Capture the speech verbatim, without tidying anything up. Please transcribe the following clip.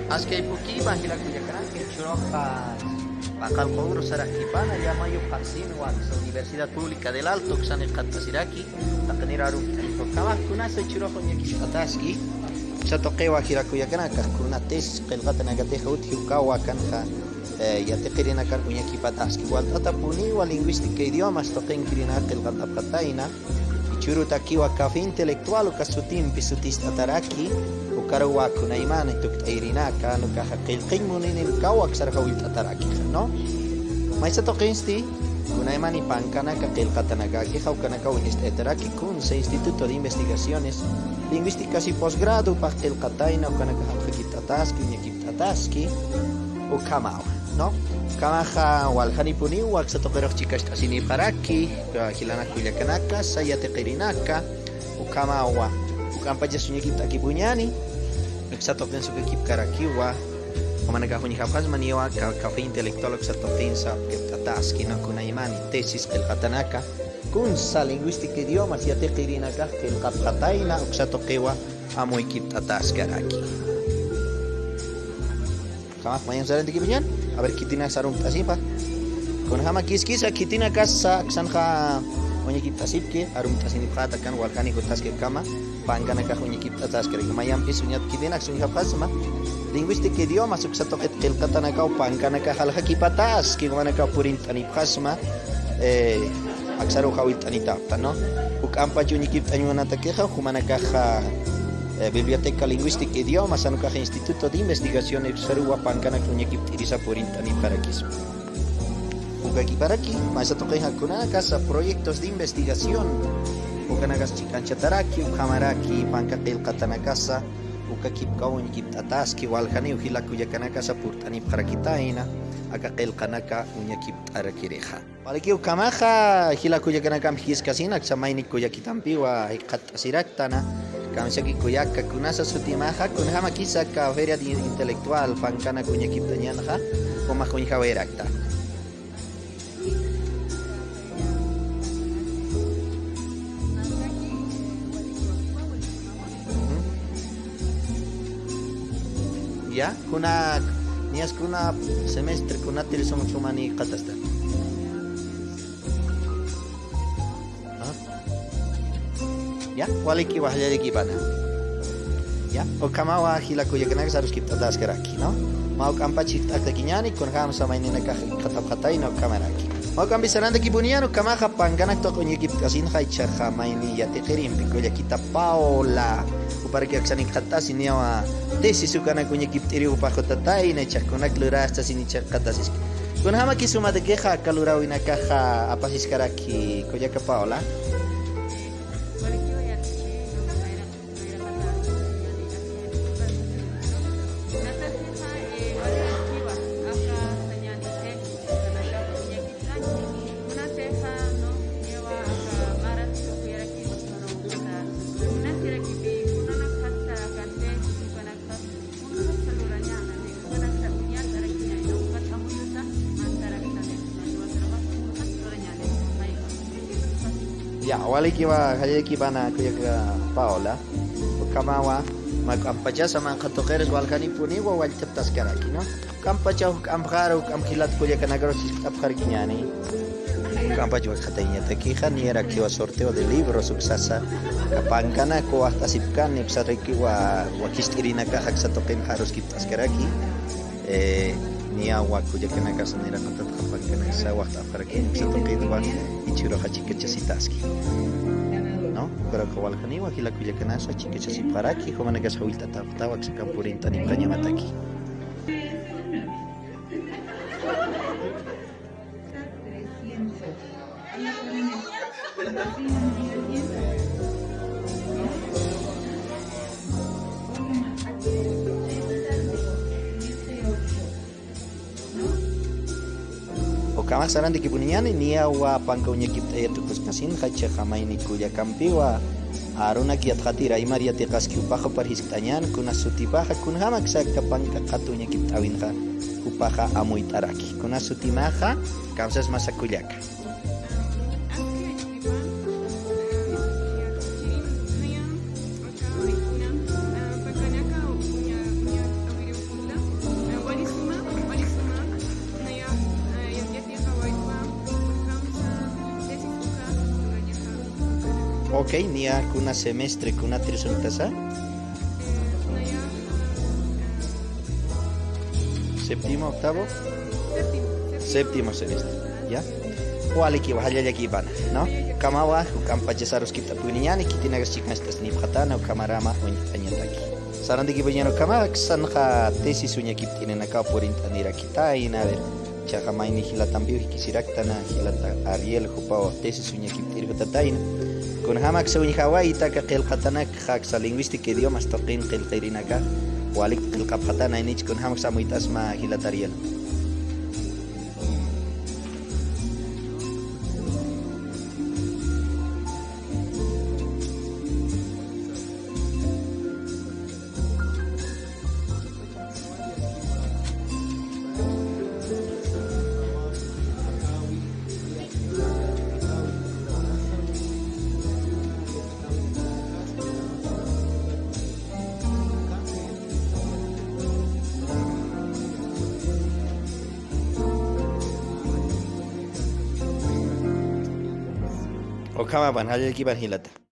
Askaypukiwa jilat kullakanaka, jichhüruxa Paqallqu Ugru saraqkipana, llama yuqarsinwa, Universidad Pública del Alto uksan jikxatasiraki, taqinir arunt'añapa. Ukhamax kunasa jichhürux uñakipt'ataski, uksa tuqiwa jilat kullakanaka, kuna tesis qillqatanakatixa utji ukawa akanxa, eh, yatiqirinakar uñakipataski. Walt'atapuniwa lingüística idiomas tuqinkirinax qillqantapxatayna, jichhürutakiwa café intelectual uka sutimpi sutist'ataraki, ukaruwa kunaymani tukt'ayirinaka, ukaxa qillqiñ munini ukawa aksarxa ullt'atarakixa, ¿no? Maysa tuqinsti, kunaymani pankanaka qillqatanakakixa, ukanaka uñacht'ayataraki, kunsa Instituto de Investigaciones Lingüísticas y Posgrado, upax qillqatayna, ukanaka alxakipt'ataski, uñakipt'ataski, ukhamawa, ¿no? Ukhamaxa waljanipuniwa, aksa tuqirux chikacht'asinipxaraki, jilanak kullakanaka, sa yatiqirinaka, ukhamawa, juk'ampachas uñakipt'akipuniñäni, aksa tuqinsa ukakipkarakiwa, jumanakax uñjapxasma niyawa ca-, café intelectual aksa tuqinsa ukakipt'ataski, ¿no? Kunaymani tesis qillqatanaka, kunsa lingüística idiomas yatiqirinakax qillqapxatayna, uksa tuqiwa amuykipt'ataskaraki. Ukhamax mayan sarantikipuñän, a ver, khitinaksa arunt'asipa. Kunjama kiskisa khitinakasa aksanxa uñakipt'asipki, arunt'asinipxäta akan waljani jutaski ukhama, pankanakax uñakipt'ataskarakiw. Mayampis uñat khitinaksa uñjapxasma, lingüística idiomas uksa tuqit qillqatanakaw pankanakax alxakipataski, jumanakax purint'anipxasma, eh, aksaruxa ullt'anitapxta, ¿no? Juk'ampach uñakipt'añ munatakixa, jumanakaxa, eh, Biblioteca Lingüística Idiomas, jan ukax Instituto de Investigaciones, aksaruwa pankanak uñakipt'irisa purint'anipxarakisma. Ukakiparaki, maysa tuqixa kunanakasa proyectos de investigación, ukanakas chikañchataraki, ukhamaraki, panka qillqatanakasa, ukakipkaw uñakipt'ataski, waljaniw jilat kullakanakasa purt'anipxarakitayna, aka qillqanaka uñakipt'arakirixa. Walikiw ukhamaxa, jilat kullakanakampi jiskasina, aksa mayni kullakitampiwa jikxatasirakta, kamsaki kullaka, kunasa sutimaxa, kunjamakisa aka Feria de Intelectual pankanak uñakipt'añänxa, jumax uñjawirakta. Ya, kuna, niyas kuna semestre, kunatir sum sumani jikxatasta. ¿Ah? Ya, walikiwa, jallallakipana. Ya, ukhamawa jilat kullakanaka, saruskipt'ataskaraki, ¿no? Mä juk'ampach jikxatarakiñäni, kunjamsa mayninakax jikxatapxatayna ukhamaraki. Mä juk'ampi sarantakipuniñäni, ukhamaxa pankanak tuqi uñakipt'asinxa, jichhaxa mayni yatiqirimpi kullakita Paola. Juparaki aksan jikxatasi niyawa tesis ukanak uñakipt'iriw jupax jutatayna, jichhax kunak lurastasini jichhax jikxatasiski. Kunjamakis sumatakixa aka luräwinakaxa apasiskaraki kullaka Paola. Ya, walikiwa, jallallakipana kullaka Paola. Ukhamawa, mä juk'ampachasa manqha tuqiris waljanipuniwa wallt'apxaskaraki, ¿no? Juk'ampachaw juk'ampxaru, juk'amp jilat kullakanakaru jikxatapxarakiñäni. Juk'ampach wakxatayañatakixa, niyarakiwa sorteo de libros uksasa, aka pankanak waxt'asipkani, uksarakiwa wakicht'irinakax aksa tuqinxa aruskipt'askaraki. Eh, niyawa kullakanakasa niraqatatxa pankanaksa waxt'apxarakini, uksa tuqitwa jichhüruxa chikachasitaski, ¿no? Ukaruxa waljaniwa jilat kullakanaksa chikachasipxaraki, jumanakasa ullt'atapxtawa aksakamp purint'anipxañamataki. Ukhamax sarantakipuniñäni, niyawa panka uñakipt'ayat tukuskasinxa, jichhaxa mayni kullakampiwa arunak yatxatir aymar yatiqaski, jupax jupar jiskt'añän, kuna sutipaxa, kunjamaksa aka panka qhatu uñakipt'äwinxa jupaxa amuyt'araki. Kuna sutimaxa, kamsasmasa kullaka. Ok, niya kuna semestre, kuna tres uñtasa? Séptimo, octavo? Séptimo, séptimo semestre, ¿ya? Walikiwa, jallallakipana, ¿no? Ukhamawa, ukampachasarus kipt'apuniñäni, khitinakas chikancht'asnipxatana, ukhamarama uñt'añataki. Sarantakipañaru ukhama, aksanxa tesis uñakipt'irinakaw purint'anirakitayna, a ver. Jichhaxa mayni jilatampiw jikisiraktan, jilata Ariel, jupaw tesis uñakipt'ir jutatayna. Kunjamaksa uñjawayta aka qillqatanakxa, aksa lingüística idiomas tuqin qillqirinakax, walik qillqapxatana, inich kunjamaksa amuyt'asma jilata Ariel. Ukhamapan, jallallakipan jilata.